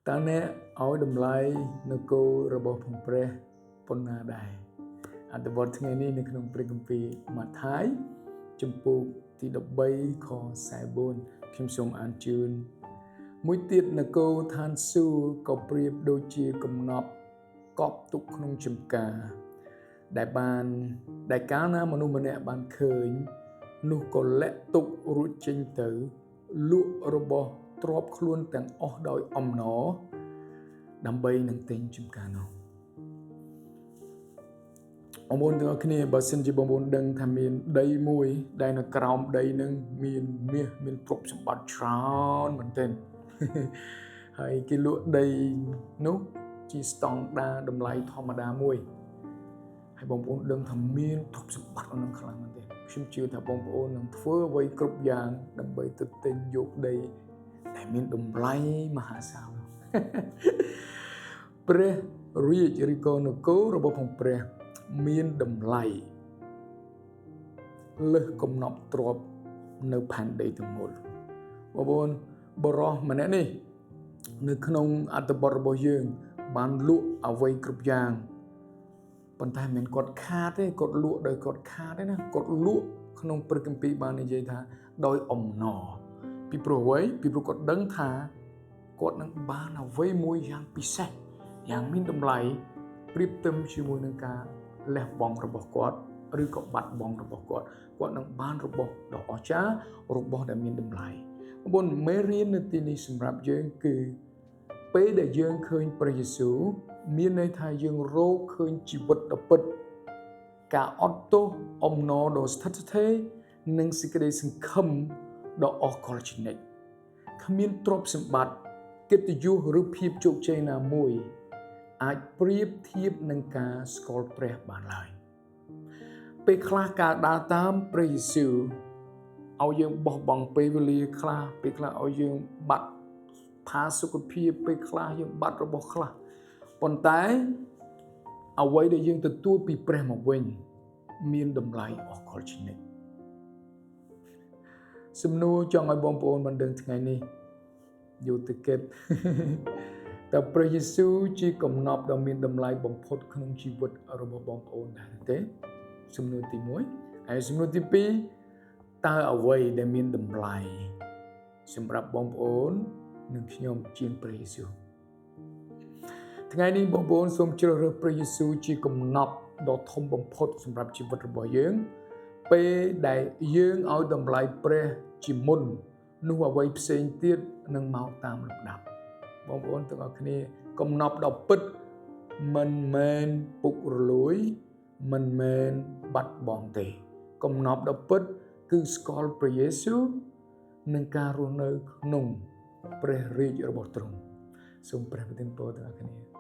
តើអ្នកឲ្យតម្លៃនគររបស់ផងព្រះប៉ុណ្ណាដែរអត្ថបទថ្ងៃនេះនៅក្នុងព្រះគម្ពីរម៉ាថាយជំពូកទី13ខ44ខ្ញុំសូមអានជូនមួយទៀតនគរឋានសួគ៌ក៏ប្រៀបដូចជាកំណប់កប់ទុកក្នុងចំការដែលបានដែលកាលណាមនុស្សម្នាក់បានឃើញនោះក៏លាក់ទុករួចចេញទៅលក់របស់ទ្រព្យខ្លួនទាំងអស់ដោយអំណរដើម្បីនឹងទិញចំការនោះបងប្អូនទាំងអស់គ្នាបើសិនជាបងប្អូនដឹងថាមានដីមួយដែលនៅក្រោមដីនឹងមានមាសមានទ្រព្យសម្បត្តិច្រើនមែនទែនហើយគេលក់ដីនោះជាស្តង់ដារតម្លៃធម្មតាមួយហើយបងប្អូនដឹងថាមានទ្រព្យសម្បត្តិនឹងខ្លាំងមែនទែនខ្ញុំជឿថាបងប្អូននឹងធ្វើអ្វីគ្រប់យ៉ាងដើម្បីទៅទិញយកដីដែលមានតម្លៃមហាសាលព្រះរាជឬក៏នគររបស់ផងព្រះមានតម្លៃលើសកំណប់ទ្រព្យនៅផែនដីទាំងមូលបងប្អូនបរោះម្នាក់នេះនៅក្នុងអត្ថបទរបស់យើងបានលក់អ្វីគ្រប់យ៉ាងប៉ុន្តែមិនគាត់ខាតទេគាត់លក់ដោយគាត់ខាតទេណាគាត់លក់ក្នុងព្រះគម្ពីរបាននិយាយថាដោយអំណរពីព្រោះអ្វីពីព្រោះគាត់ដឹងថាគាត់នឹងបានអ្វីមួយយ៉ាងពិសេសយ៉ាងមានតម្លៃប្រៀបផ្ទឹមជាមួយនឹងការលះបង់របស់គាត់ឬក៏បាត់បង់របស់គាត់គាត់នឹងបានរបស់ដ៏អស្ចារ្យរបស់ដែលមានតម្លៃបងប្អូនមេរៀននៅទីនេះសម្រាប់យើងគឺពេលដែលយើងឃើញព្រះយេស៊ូវមានន័យថាយើងរកឃើញជីវិតដ៏ពិតការអត់ទោសអំណរដ៏ស្ថិតស្ថេរនិងសេចក្តីសង្ឃឹមដ៏អស់កលជានិច្ចគ្មានទ្រព្យសម្បត្តិកិត្តិយសឬភាពជោគជ័យណាមួយអាចប្រៀបធៀបនឹងការស្គាល់ព្រះបានឡើយពេលខ្លះការដើរតាមព្រះយេស៊ូវឲ្យយើងបោះបង់ពេលវេលាខ្លះពេលខ្លះឲ្យយើងបាត់ផាសុខភាពពេលខ្លះយើងបាត់របស់ខ្លះប៉ុន្តែអ្វីដែលយើងទទួលពីព្រះមកវិញមានតម្លៃអស់កលជានិច្ចសំណួរចង់ឲ្យបងប្អូនបានដឹងថ្ងៃនេះយកទៅគិតតើព្រះយេស៊ូវជាកំណប់ដ៏មានតម្លៃបំផុតក្នុងជីវិតរបស់បងប្អូនដែរទេសំណួរទី1ហើយសំណួរទី2តើអ្វីដែលមានតម្លៃសម្រាប់បងប្អូននិងខ្ញុំជាងព្រះយេស៊ូវថ្ងៃនេះបងប្អូនសូមជ្រើសរើសព្រះយេស៊ូវជាកំណប់ដ៏ធំបំផុតសម្រាប់ជីវិតរបស់យើងពេលដែលយើងឲ្យតម្លៃព្រះជាមុននោះអ្វីផ្សេងទៀតនឹងមកតាមលំដាប់បងប្អូនទាំងអស់គ្នាកំណប់ដ៏ពិតមិនមែនពុករលួយមិនមែនបាត់បង់ទេកំណប់ដ៏ពិតគឺស្គាល់ព្រះយេស៊ូវនិងការរស់នៅក្នុងព្រះរាជរបស់ទ្រង់សូមព្រះប្រទានពរទាំងអស់គ្នា